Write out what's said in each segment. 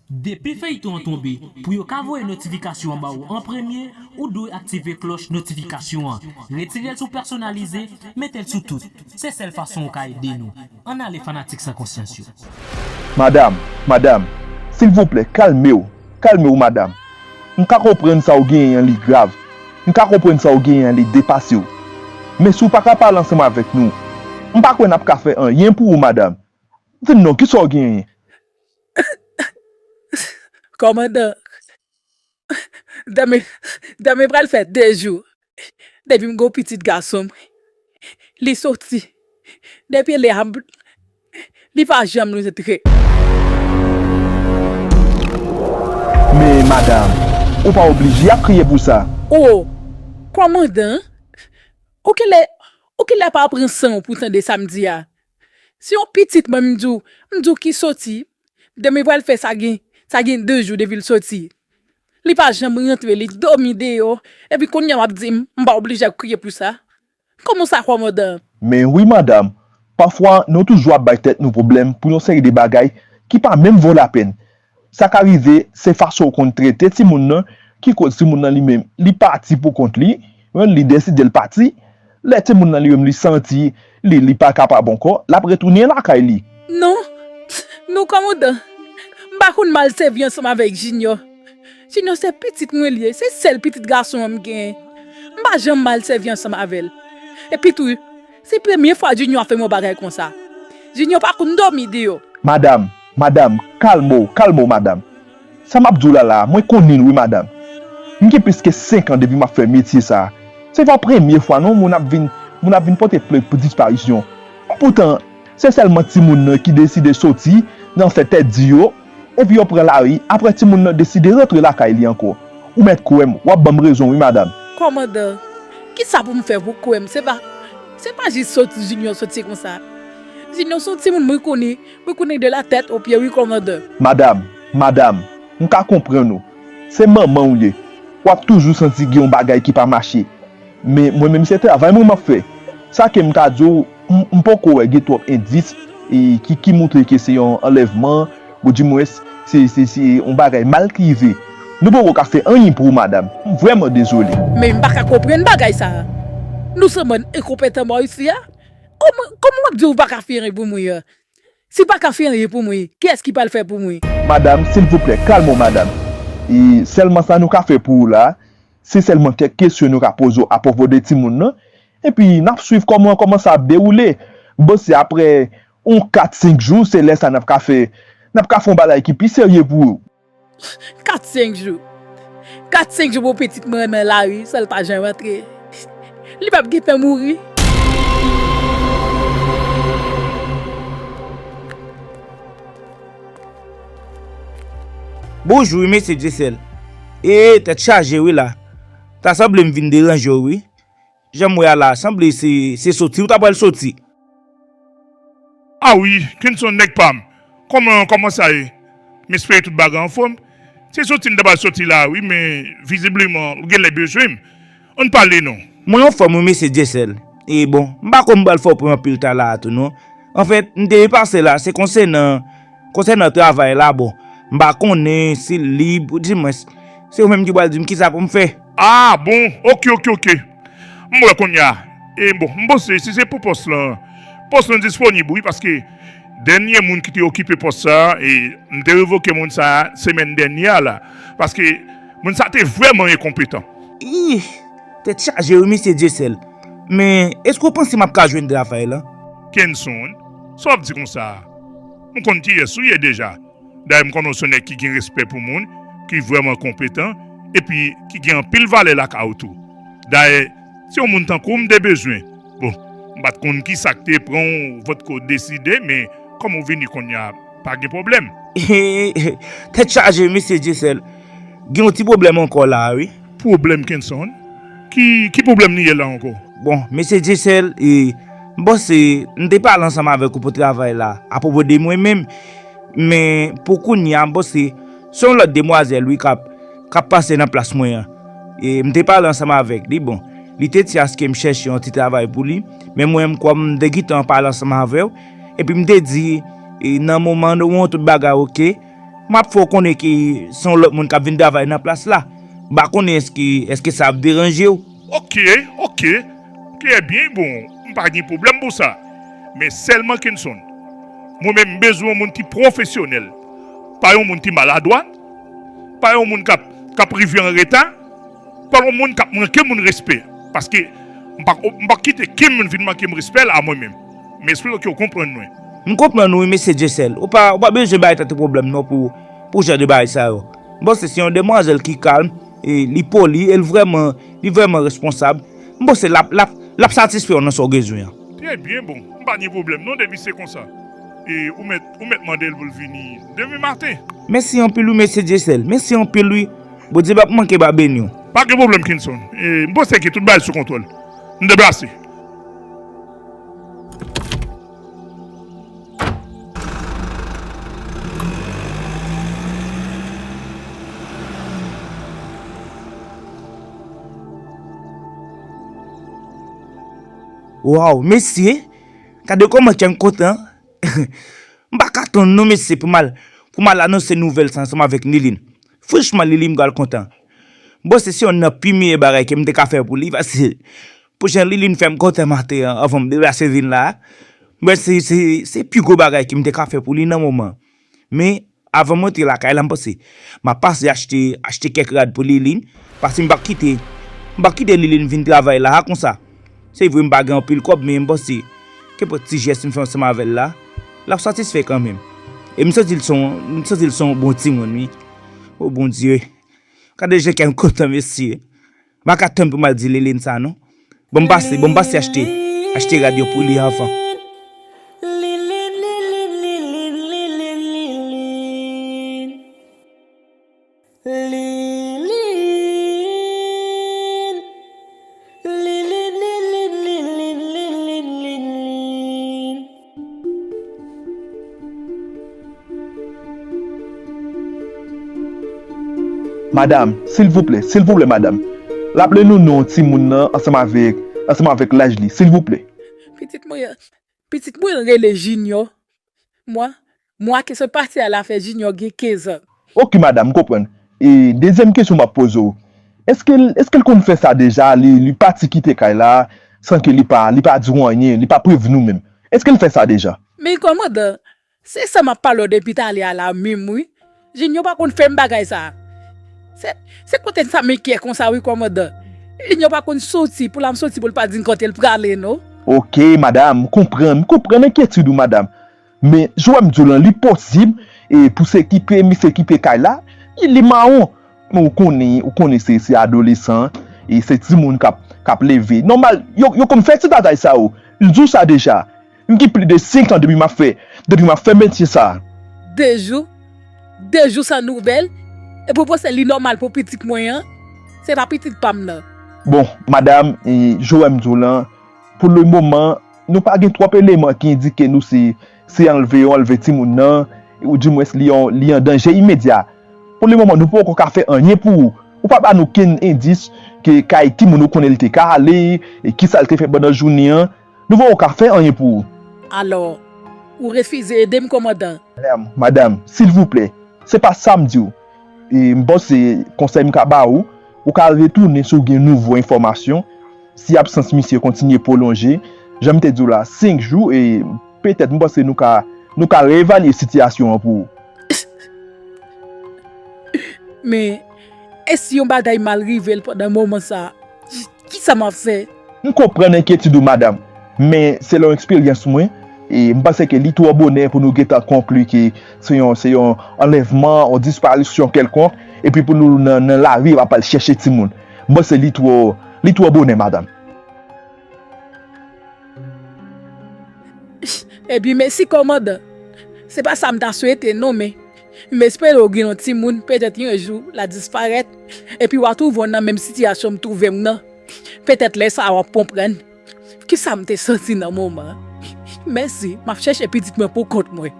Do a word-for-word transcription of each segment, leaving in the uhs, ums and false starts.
Depi feyton an tonbe, pou yo ka voye notifikasyon an ba ou an premye, ou dwe aktive klòch notifikasyon an. Retire l sou pèsonalize, mete l sou tout. Se sèl fason ou ka ede nou. Ann ale fanatik san konsyans yo. Madam, madam, silvouplè, kalme w, kalme w, madam. M ka konprann sa w genyen an li grav. M ka konprann sa w genyen an li depase w. Men si w pa ka pale ansanm avèk nou, m pa kwè n ap ka fè anyen pou ou, madam. Di m non, kisa w genyen? Kòmandan, demen, demen pral fè de jou depi m gen yon pitit gason m. Li soti. Depi lè a, li pa janm rantre. Men, madam, ou pa oblije ap kriye pou sa. O, kòmandan, ou genlè, ou genlè pa pran san w pou tande sa m di a. Se yon pitit mwen m di w, m di w ki soti, demen pral fè sa gen, sa gen de jou depi l soti. Li pa janm rantre, li dòmi deyò, epi kounye a w ap di m, m pa oblije ap kriye pou sa. Kòman sa, kòmandan? Men wi, madam, pafwa nou toujou ap bay tèt nou pwoblèm pou yon seri de bagay ki pa menm vo lapèn. Sa ka rive se fason w konn trete timoun nan ki koz timoun nan li menm li pati pou kont li, li deside l pati. Lè timoun nan li menm li santi li li pa kapab ankò, l ap retounen lakay li. Non, non kòmandan, m pa konn mal sèvi ansanm avèk Junior. Junior se pitit mwen li ye, se sèl pitit gason an m genyen. M pa janm mal sèvi ansanm avè l. Epi tou, se premye fwa Junior ap fè m yon bagay konsa. Junior pa konn dòmi deyò. Madam, madam, kalme w, kalme w madam. Sa m ap di w la la a, mwen konnen l wi madam. M gen plis ke senk an depi m ap fè metye sa a. Se pa premye fwa non moun ap vin moun ap vin pote plent pou disparisyon. Poutan, se sèlman timoun nan ki deside soti nan fè tèt di yo, epi yo pran lari, apre timoun nan deside rantre lakay li ankò. Ou mèt kwè m, w ap ban m rezon wi madam. Kòmandan, kisa pou m fè pou kwè m? Se pa, se pa jis soti Junior soti konsa. Junior se yon timoun mwen konnen, mwen konnen de la tèt o pye wi kòmandan. Madam, madam, m ka konprann ou. Se manman w ye. W ap toujou santi gen yon bagay ki pa mache. Men mwen menm se travay mwen m ap fè. Sa ke m ka di w, m, m poko wè gen twòp endis e, ki, ki montre ke se yon anlèvman, oudimwens, se, se, se yon bagay mal ki rive. Nou poko ka fè anyen pou ou, madam. M vrèman dezole. Men m pa ka konprann bagay sa a. Nou se bann enkonpetan bò isi a. Kòman, kòman w ap di w pa ka fè anyen pou mwen an? Si w pa ka fè anyen pou mwen, kiyès ki pral fè pou mwen? Madam, silvouplè, kalme w, madam. E sèlman sa nou ka fè pou ou la, se sèlman kèk kesyon nou ka poze w apwopo de timoun nan, epi n ap swiv kòman, kòman sa ap dewoule. Bon, se apre yon kat, senk jou, se lè sa n ap ka fè, n ap ka fè yon bagay ki pi serye pou ou. Kat, senk jou. Kat, senk jou pou pitit mwen nan lari, san l pa janm rantre. Li p ap gentan mouri. Bonjou wi mesye Dyesèl. E tèt chaje wi la. Ta sanble m vin deranje w wi. Jan m wè a la, sanble se, se soti ou ta pral soti. A wi, Kenson nèg pa m. Kòman, kòman sa ye? M espere tout bagay anfòm. Se soti m ta pral soti la a wi, men vizibleman ou genlè bezwen m. Ann pale non. Mwen anfòm wi mesye Dyesèl. E bon, m pa kwè m pral fè w pran anpil tan la a tou non. Anfèt, m te pase la, se konsènan, konsènan travay la, bon, m pa konnen si l lib, oudimwens, se ou menm ki pral di m kisa pou m fè. A bon, oke, oke, oke. M wè kounye a. E bon, m panse si se pou pòs lan, pòs lan disponib wi, paske dènye moun ki te okipe pòs sa a, e m te revoke moun sa a semèn dènye a la, paske moun sa a te vrèman enkonpetan. Ih, tèt chaje wi mesye Dyesèl. Men, èske w panse m ap ka jwenn travay lan? Kenson, sa w ap di konsa a? M konn kiyès ou ye deja. Dayè m konnen w se yon nèg ki gen respè pou moun, ki vrèman konpetan, epi ki gen anpil valè lakay ou tou. Dayè, se yon moun tankou w m te bezwen. Bon, m pa t konn kisa k te pran w, potko deside, men kòm ou vini kounye a, pa gen pwoblèm. Tèt chaje wi mesye Dyesèl. Gen yon ti pwoblèm ankò la a wi. Pwoblèm Kenson? Ki, ki pwoblèm li ye la ankò? Bon, mesye Dyesèl, e, m panse, m te pale ansanm avèk ou pou travay la, apwopo de mwen menm. Men, pou kounye a, m panse, se yon lòt demwazèl, wi, k ap, k ap pase nan plas mwen an. E, m te pale ansanm avèk li, bon, li te di aske m chèche yon ti travay pou li, men mwen menm, kòm m te gentan pale ansanm avè w, epi m te di, e, nan moman nou wè tout bagay oke, M ap fè w konnen ke se yon lòt moun k ap vin travay nan plas la. M pa konnen èske, èske sa ap deranje w. Ok, ok. Trè byen, bon, m pa gen pwoblèm pou sa. Men sèlman Kenson, mwen menm m bezwen yon moun ki pwofesyonèl. Pa yon moun ki maladwa, pa yon moun k ap, k ap rive an reta, pa yon moun k ap manke moun respè. Paske m pa, m pa kite kenn moun vin manke m respè la mwen menm. M espere ke w konprann mwen. M konprann ou wi, mesye Dyesèl. Ou pa, ou pa bezwen bay tèt ou pwoblèm non pou, pou jan de bagay sa yo. M panse se yon demwazèl ki kalm, e li poli, e l vrèman, li vrèman responsab. M panse l ap, l ap, l ap satisfè w nan sa w bezwen an. Trè byen, bon. M pa gen pwoblèm non depi se konsa. E ou mèt, ou mèt mande l pou l vini demen maten. Mèsi anpil wi, mesye Dyesèl. Mèsi anpil wi. Bondye p ap manke pa beni w. Pa gen pwoblèm, Kenson. E, m panse ke tout bagay sou kontwòl. M deplase. Waw, mesye! Gade kòman kè m kontan! M pa ka tann non, mesye, pou m al, pou m al anonse nouvèl sa ansanm avèk Liline. Franchman, Liline pral kontan. M panse se yonn nan pi meyè bagay ke m te ka fè pou li, paske pou jan Liline fè m kontan maten an, anvan m deplase vin la a, m wè se, se, se pi gwo bagay ke m te ka fè pou li nan moman. Men, avan m antre lakay la, m panse m ap pase achte, achte kèk rad pou Liline, paske m p ap kite, m p ap kite Liline vin travay la a konsa. Se vre m pa gen anpil kòb, men m panse kenpòt ti jès m fè ansanm avè l la, l ap satisfè kanmenm. E m santi l se yon, m santi l se yon bon timoun, wi. O Bondye, gade jan kè m kontan, mesye. M pa ka tann pou m al di Liline sa, non. Ban m pase, ban m pase achte, achte rad yo pou li anvan. Lilin. Lilin, lilin, lilin, lilin, lilin, lilin, lilin. Madanm, silvouplè, silvouplè, madanm. Raple nou non timoun nan ansanm avèk, ansanm avèk laj li, silvouplè. Pitit mwen, pitit mwen rele Junior. Mwa, mwa ke sot pati a la fè Junior gen kenz an. Ok, madanm, m konprann. E dezyèm kesyon m ap poze w, èske l, èske l konn fè sa deja? Li, li pati kite kay la san ke li pa, li pa di w anyen, li pa prevni w menm. Èske l fè sa deja? Men kòmandan, se sa m ap pale w depi talè a la menm wi. Junior pa konn fè m bagay sa. Se, se kote sa m enkyè konsa wi kòmandan. Junior pa konn soti, pou l ap soti pou l pa di n kote l prale non. Ok, madanm, m konprann, m konprann enkyetid ou, madanm. Men, jan w wè m di w lan, li posib, e, pou se kipe, misye kipe kay la, li, li mawon. Men ou konnen, ou konnen se, se adolesan, e se timoun k ap, k ap leve. Nòmal, yo, yo konn fè ti bagay sa yo. M di w sa deja. M gen plis de senk an depi m ap fè, depi m ap fè metye sa. De jou, de jou san nouvèl, epi w panse li nòmal pou pitit mwen an? Se pa pitit pa m nan. Bon, madanm, e, jan w wè m di w lan, pou le moman, nou pa gen twòp eleman ki endike nou se, se anlve yo anlve timoun nan, oudimwens li an, li an danje imedya. Pou le moman, nou poko ka fè anyen pou ou. Ou pa ba nou kenn endis ke kay ki moun ou konnen li te ka ale, e kisa l te fè pandan jounen an. Nou poko ka fè anyen pou ou. Alò, ou refize ede m, kòmandan? Madanm, madanm, silvouplè, se pa sa m di w. E m panse konsèy m ka ba ou, ou ka retounen si w gen nouvo enfòmasyon. Si absans misye kontinye pwolonje, jan m te di w la, senk jou, e petèt m panse nou ka, nou ka reevalye sitiyasyon an pou ou. Men, e si yon bagay mal rive l pandan moman sa a? Kisa m ap fè? M konprann enkyetid ou, madanm, men selon eksperyans mwen, e m panse ke li twò bonè pou nou gentan konkli ke se yon, se yon anlèvman, yon disparisyon kèlkonk, epi pou nou nan, nan lari ap al chèche timoun. M panse li twò, li twò bonè, madanm. Ebyen, mèsi, kòmandan. Se pa sa m ta swete, non, men m espere w gen yon timoun, petèt yon jou, l a disparèt, epi w a twouve w nan menm sitiyasyon m twouve m nan. Petèt lè sa a w ap konprann kisa m te santi nan moman an. Mèsi, m ap chèche pitit mwen pou kont mwen.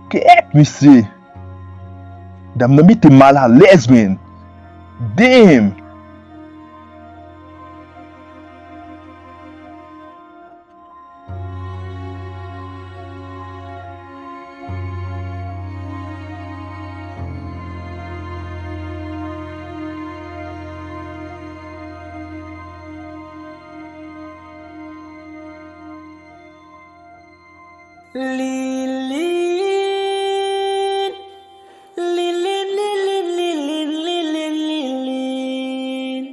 Kèt, mesye! Dam nan mete m malalèz, menn. Damn! Lilin, Lilin, Lilin, Lilin, Lilin, Lilin.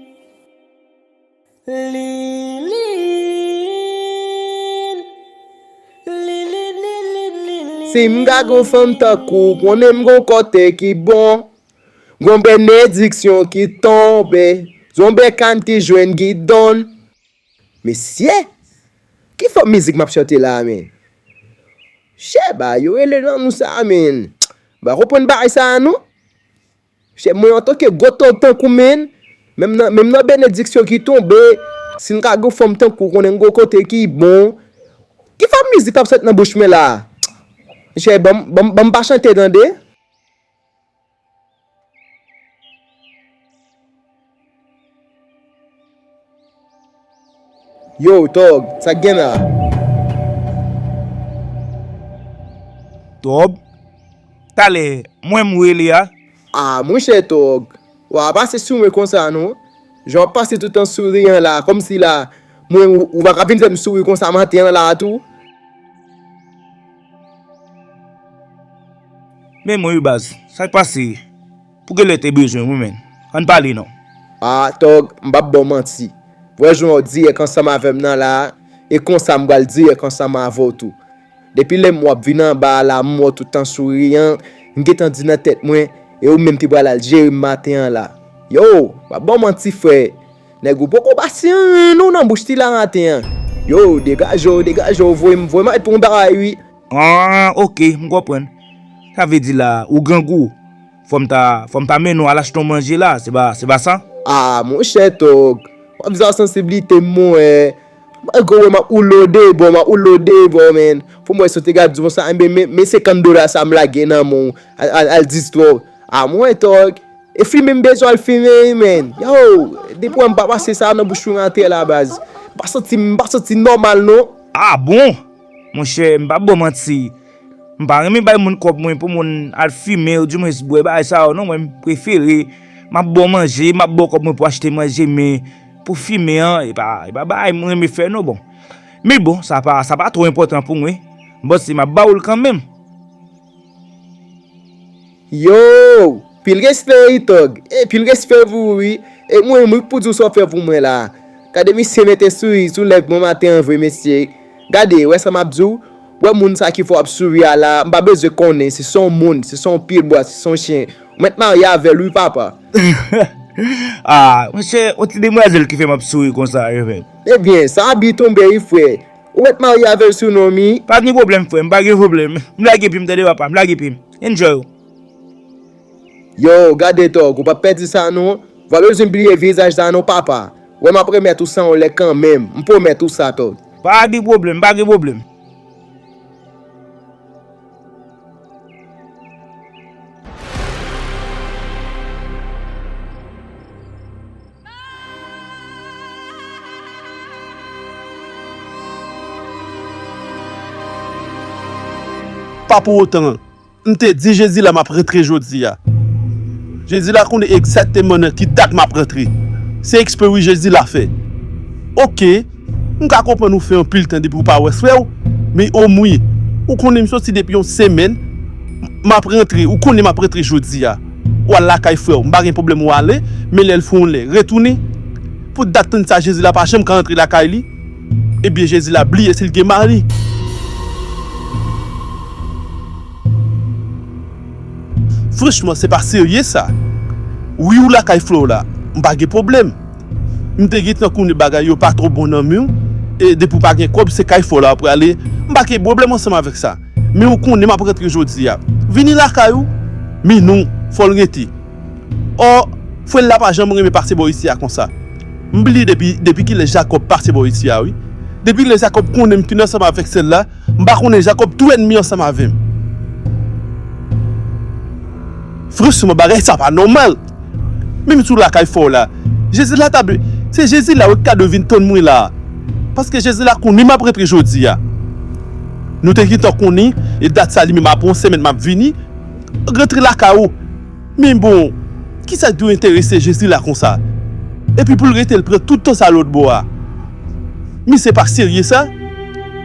Lilin, Lilin, Lilin, Lilin. Si m ka gon fanm tankou, konnen m gon kote ki bon. Gon benediksyon ki tonbe. Zonbe kan ki jwenn gidon. Mesye, ki fòm mizik m ap chante la, men? Chè, ba, yo rele nan nou sa, men. M pa konprann bagay sa a, non. Chè, mwen, antanke gwo tòg tankou, men, menm nan, menm nan benediksyon ki tonbe, si n ka gon fanm tankou, konnen n gon kote ki bon. Ki fòm mizik k ap sot nan bouch mwen la? Chè, ban m, ban m, ban m pa chante, tande. Yo, Tòg, sa k gen la? Tòg? Talè, mwen m rele a. Ah, monchè Tòg, w a pase sou mwen konsa non. Jan w ap pase tout an souriyan la, kòmsi la, mwen, ou, ou pa ka vin fè m souri konsa maten an la tou. Men mwen wi baz, sa k pase? Pou genlè te bezwen mwen menm. Ann pale non. Ah, Tòg, m p ap ba w manti. W wè jan w dirèk ansanm avè m nan la, e konsa m pral dirèk ansanm avè w tou. Depi lè m w ap vin anba a la, m wè w tout tan souriyan, m gentan di nan tèt mwen, e ou menm ki pral al jere m maten an la. Yo, m ap ba w manti frè. Nèg ou poko pase anyen non nan bouch ti la maten an. Yo, degaje w, degaje w, voye m, voye m al pou yon bagay wi. Ah, ok, m konprann. Sa vle di la, ou grangou. Fò m ta, fò m ta mennen w al achte yon manje la, se pa, se pa sa? Ah, monchè Tòg, w ap di sa sansiblite m, monchè. Malgre w wè m ap woule w de bò, m ap woule w de bò, men. Fò m wè si w te ka di konsa, enben, men, men senkant dola sa m lage nan men w, al, al, al distwè w. Ah, monchè Tòg, e fimen m bezwen al fimen wi, men. Yo, depi w wè m pa pase sa nan bouch mwen atè la, baz. M pa santi m, m pa santi nòmal, non. Ah, bon? Monchè, m p ap ba w manti. M pa renmen bay moun kòb mwen pou moun al fimen, oudimwens bwè bagay sa yo, non. Mwen, m prefere, m ap ba w manje, m ap ba w kòb mwen pou achte manje, men pou fimen an, e pa, e pa bagay mwen renmen fè, non, bon. Men bon, sa pa, sa pa twò enpòtan pou mwen. M panse m ap ba w l kanmenm. Yo! Pil respè wi Tòg. E pil respè pou ou wi. E mwen menm wi pou di w sa w fè pou mwen la. Gade misye mete souri sou lèv mwen maten an vre mesye. Gade, wè sa m ap di w? Wè moun sa ki fè w ap souri a la, m pa bezwen konnen si se yon moun, si se yon pye bwa, si se yon chen. Ou mèt marye avè l wi papa. Ah, monchè, yon ti demwazèl ki fè m ap souri konsa wi frè m. Ebyen, sa byen tonbe wi frè. Ou mèt marye avè l sou non m wi. Pa gen pwoblèm frè m, pa gen pwoblèm. M lage pye m tande papa, m lage pye m. Enjoy ou. Yo, gade Tòg, ou p ap pèdi sa non. W a bezwen bliye vizaj sa non papa. Wè m ap remèt ou sa yon lè kanmenm. M pwomèt ou sa Tòg. Pa gen pwoblèm, pa gen pwoblèm. Pa pou otan, m te di Jezi la m ap rantre jodi a. Jezi la konnen egzakteman nan ki dat m ap rantre. Se ekspre wi Jezi la fè. Oke, m ka konprann ou fè anpil tan depi w pa wè frè w, men omwen, ou konnen m soti depi yon semèn, m ap rantre, ou konnen m ap rantre jodi a. W al lakay frè w, m pa gen pwoblèm ou ale, men lè l fè yon lè, retounen. Pou dat tann sa Jezi la pa janm ka rantre lakay li, ebyen Jezi la bliye si l gen mari. Franchman, se pa serye sa. Wi, ou lakay frè w la, m pa gen pwoblèm. M te gentan konnen bagay yo pa twò bon nan men w, e depi w pa gen kòb, se kay frè w la w prale. M pa gen pwoblèm ansanm avèk sa. Men ou konnen m ap rantre jodi a. Vini lakay ou, men non, fò l rete. Ò, frè l la pa janm renmen pase bò isi a konsa. M bliye depi, depi kilè Jakòb pase bò isi a, wi. Depi lè Jakòb konnen m fin ansanm avèk sè l la, m pa konnen Jakòb tou ènmi ansanm avè m. Franchman, bagay sa pa nòmal. Menm si w lakay fè w la, Jezi la ta dwe, se Jezi la wi ki ta dwe vin tann mwen la. Paske Jezi la konnen m ap rantre jodi a. Nou te gentan konnen, e dat sa li menm apre yon semèn m ap vini, rantre lakay ou. Men bon, kisa ki dwe enterese Jezi la konsa? Epi pou l rete, l pran tout tan sa lòt bò a. Misye pa serye sa?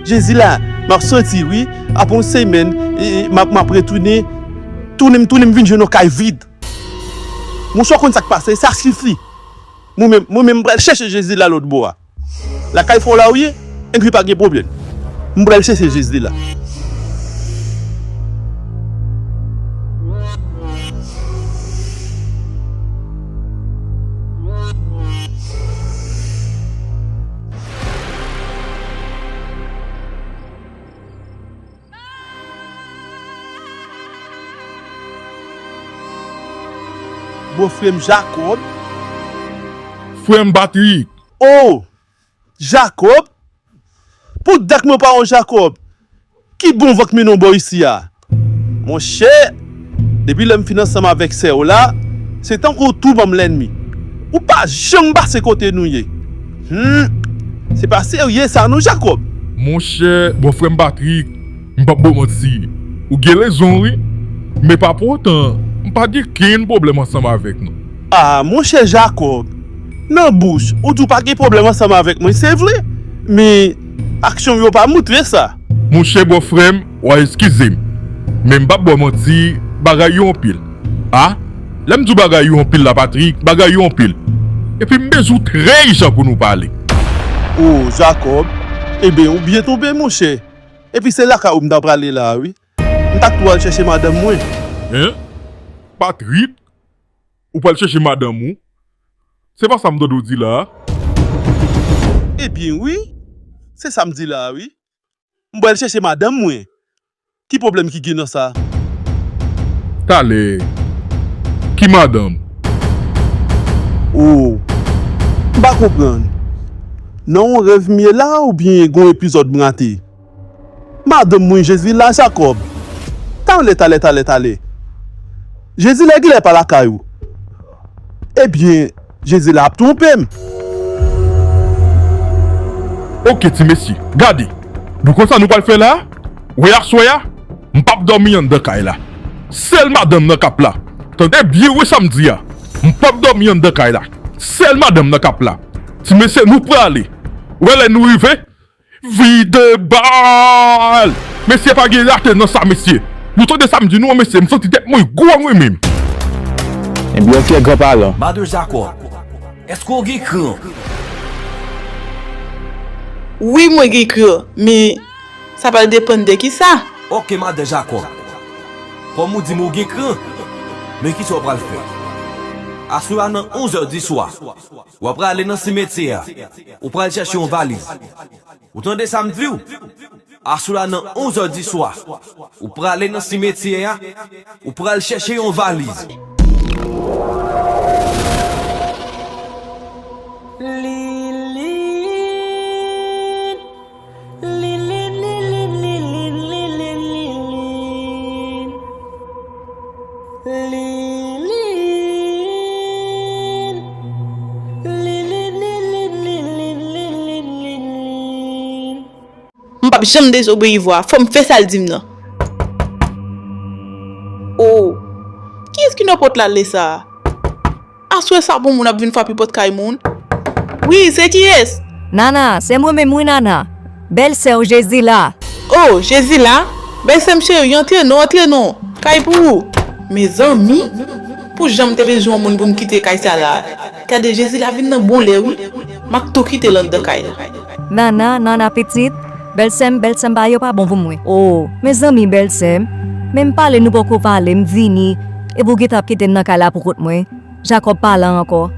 Jezi la, m ap santi wi, apre yon semèn, e, e, m ap, m ap retounen, tounen m, tounen m vin jwenn yon kay vid. Monchè, w konn sa k pase, sa sifi. Mwen menm, mwen menm, m pral chèche Jezi la lòt bò a. Lakay fè w la ou ye, enben pa gen pwoblèm. M pral chèche Jezi la. Bon, frè m Jakòb. Frè m Patrik. Oh! Jakòb? Pou dak mwen pa yon Jakòb. Ki bon van k mennen w bò isi a? Monchè, depi lè m fin ansanm avèk sè w la, se tankou w tou ban m lènmi. Ou pa janm pase kote nou ye. Hmm, se pa serye sa non, Jakòb. Monchè, bon frè m Patrik, m p ap ba w manti. Ou gen rezon wi. Men pa pou otan, m pa gen kenn pwoblèm ansanm avèk nou. Ah, monchè Jakòb, nan bouch, ou di w pa gen pwoblèm ansanm avèk mwen, se vre. Men, aksyon w yo pa montre sa. Monchè bòfrè m, w a eskize m. Men m p ap ba w manti, bagay yo anpil. A, lè m di w bagay yo anpil la, Patrik, bagay yo anpil. Epi m bezwen w trè ijan pou nou pale. Oh, Jakòb, ebyen, ou byen tonbe, monchè. Epi se lakay ou m ta prale la a, wi. M ta tou al chèche madanm mwen. Hein? Patrik? Ou pral chèche madanm ou? Se pa sa m tande w di la a? Ebyen wi, se sa m di la a wi. M pral chèche madanm mwen. Ki pwoblèm ki gen nan sa? Talè, ki madanm? Oh, m pa konprann. Nan yon rèv m ye la oubyen gon epizòd m rate? Madanm mwen Jezila Jakòb. Talè, talè, talè, talè. Jezila genlè pa lakay ou. Ebyen, Jezila ap twonpe m. Oke, ti mesye, gade. Nou konn sa nou pral fè la? Wè aswè a, m p ap dòmi anndan kay la. Sèl madanm nan k ap la. Tande byen wi sa m di a. M p ap dòmi anndan kay la. Sèl madanm nan k ap la. Ti mesye, nou prale. Wè lè nou rive, vide bal! Mesye, pa gen rate nan sa, mesye. Nou tande sa m di nou an, mesye, m santi tèt mwen gwo mwen menm. Ebyen, oke, gran palan. Madan Jakòb, èske w gen kran? Wi, mwen gen kran, men sa pral depann de kisa. Oke, madan Jakòb. Kòm ou di m ou gen kran, men kisa w pral fè? Aswè a nan onzè di swa, w ap prale nan simetyè a. Ou pral chèche yon valiz. Ou tande sa m di w? Aswè a nan onzè di swa, ou prale nan simetyè a, ou pral chèche yon valiz. Lilin, lilin, lilin. Lilin. Lilin, lilin, lilin. M p ap janm dezobeyi vwa, fò m fè sa l di m nan. Oh, kiyès ki nan pòt la lè sa a? Aswè sa bon moun ap vin frape pòt kay moun? Wi, se kiyès? Nana, se mwen menm wi Nana. Bèlsè w Jezila. Oh, Jezila? Bèlsè m cheri, antre non, antre non. Kay pou ou. Mezanmi, pou jan m te bezwen yon moun pou m kite kay sa la. Gade Jezila vin nan bon lè wi. M ap tou kite l anndan kay la. Nana, Nana pitit. Bèlsè m, bèlsè m pa yo pa bon pou mwen. Oh, mezanmi bèlsè m. Men m pale nou poko pale, m vini. Epi w gentan ap kite m nan kay la pou kont mwen. Jakòb pa la ankò.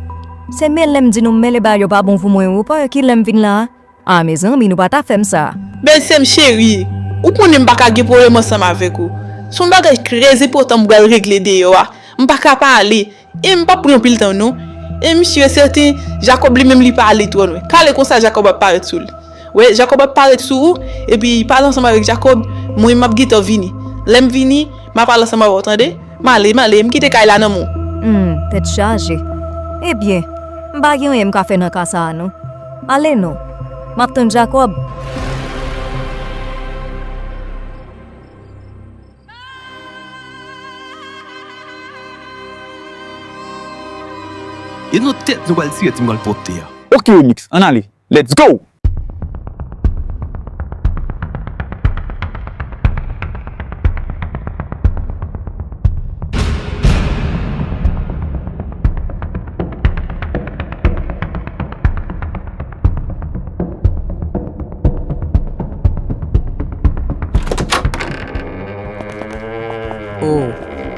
Se mele m di nou mele bagay yo pa bon pou mwen wi, ou pa wè kilè m vin la a? A mezanmi, nou pa ta fè m sa. Bèlsè m cheri, ou konnen m pa ka gen pwoblèm ansanm avèk ou. Se yon bagay trè enpòtan m pral regle deyò a. M pa ka pa ale. E m p ap pran anpil tan non. E m si e sèten, Jakòb li menm li pa ale twò lwen. Kale konsa Jakòb ap parèt sou l. Wè, Jakòb ap parèt sou ou, epi pale ansanm avèk Jakòb, mwen m ap gentan vini. Lè m vini, m a pale ansanm avè w, tande? M ale, m ale, m kite kay la nan men w. Hmm, tèt chaje. Ebyen, m pa gen anyen m ka fè nan ka sa a non. Ale non. M ap tann Jakòb. E nan tèt nou pral tire ti m pral pwòpte a. Ok Onyx, ann ale. Let's go! Oh,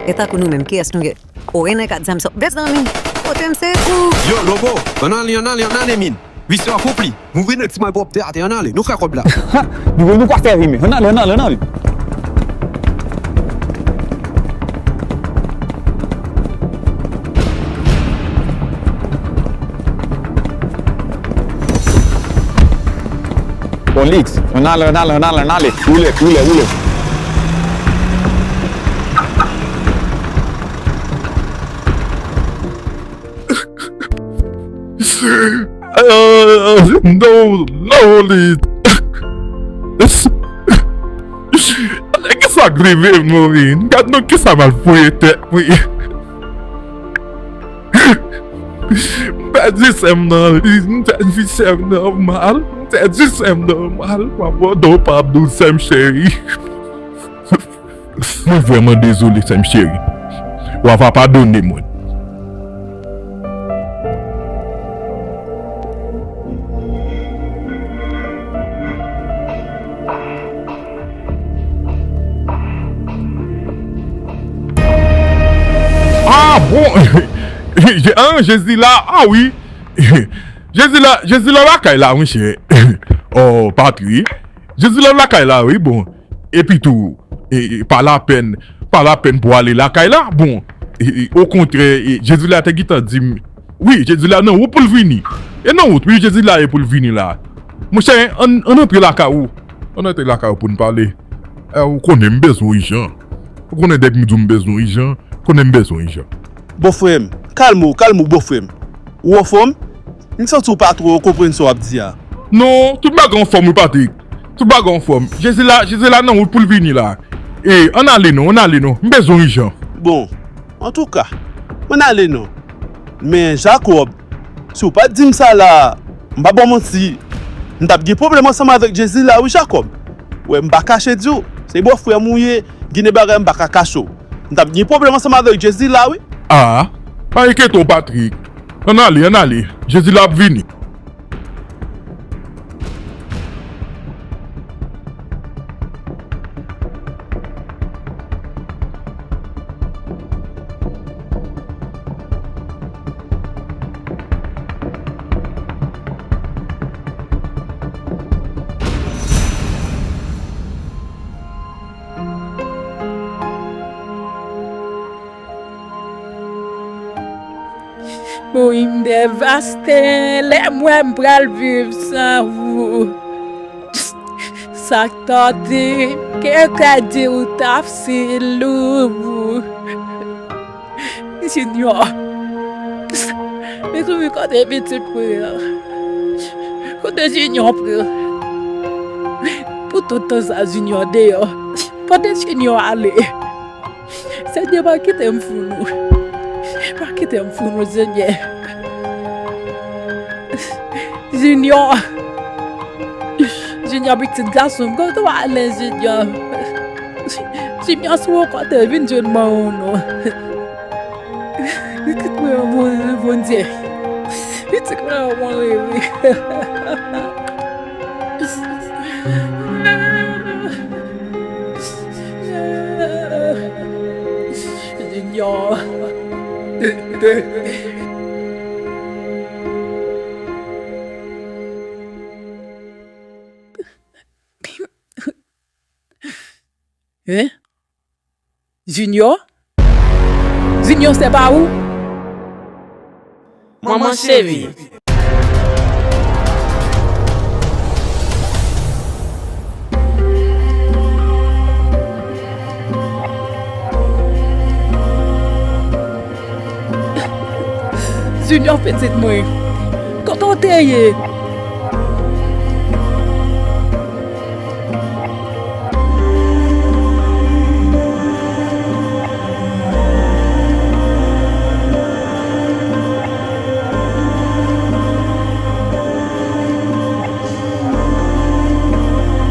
e tankou nou menm, kiyès nou ye? O, e nèg ak zam sa. Mezanmi, pote m sekou! Yo, Lobo, ann ale, ann ale, ann ale, min. Visye a konpli. Mouri nèg ti mal pwòpte atè, ann ale. Nou fè kòb la. Ha! Nou, nou pa fè ri, men. Ann ale, ann ale, ann ale. Bon, Lix, ann ale, ann ale, ann ale, ann ale. Woule, woule, woule. Euh, non, non, li. Kisa k rive m non, wi? Gad non kisa m al foure tèt mwen. M pèdi sè m nan, wi. M pèdi sè m nan mal. M pèdi sè m nan mal. M abandone pa ap dou sè m cheri. Mwen vrèman dezole, sè m cheri. W a va padone mwen. Ah bon! Je- ah, Jezi la, ah wi. Jezi la, Jezi la lakay la, monchè. Oh, Patri. Jezi la lakay la, wi, bon. Epi tou, e, e, pa lapèn, pa lapèn pou ale lakay la. Bon, e, e, okontrè, e, Jezi la te gentan di m, wi, Jezi la nan wout pou l vini. E nan wout, wi, Jezi la ye pou l vini la. Monchè, ann, ann antre lakay ou. Ann antre lakay ou pou n pale. E, ou konnen m bezwen w ijan. Ou konnen depi m di w m bezwen w ijan, ou konnen m bezwen w ijan. Bòfrè m, kalme w, kalme w, bòfrè m. Ou anfòm? M santi w pa twò konprann sa w ap di a. Non, tout bagay anfòm wi, Patrik. Tout bagay anfòm. Jezi la, Jezi la nan wout pou l vini la. E, ann ale non, ann ale non. M bezwen w ijan. Bon, antouka, ann ale non. Men, Jakòb, si w pa t di m sa la, m pa ba w manti, m t ap gen pwoblèm ansanm avèk Jezi la wi, Jakòb. Wè, m pa kache di w, se bòfrè m ou ye, gen de bagay m pa ka kache w. M t ap gen pwoblèm ansanm avèk Jezi la wi. Ah, pa enkyete w, Patrik. Ann ale, ann ale. Jezi la ap vini. Wi, m devaste lè m wè m pral viv san ou. Sa k tòde m, ke kè di ou t ap si lou. Junior. Mezanmi, kote pitit mwen an? Kote Junior pran? Pou tout tan sa Junior deyò. Kote Junior ale? Senyè, pa kite m fou nou. Pa kite m fou nou, Senyè. Junior. Junior, pitit gason m, kote w ale, Junior? Junior, si w kote, vin jwenn manman w non. Pitit mwen an mouri, wi, Bondye. Pitit mwen an mouri, wi. Junior. Hein? Junior? Junior, se pa ou? Manman cheri. Junior pitit mwen. Kote w te ye?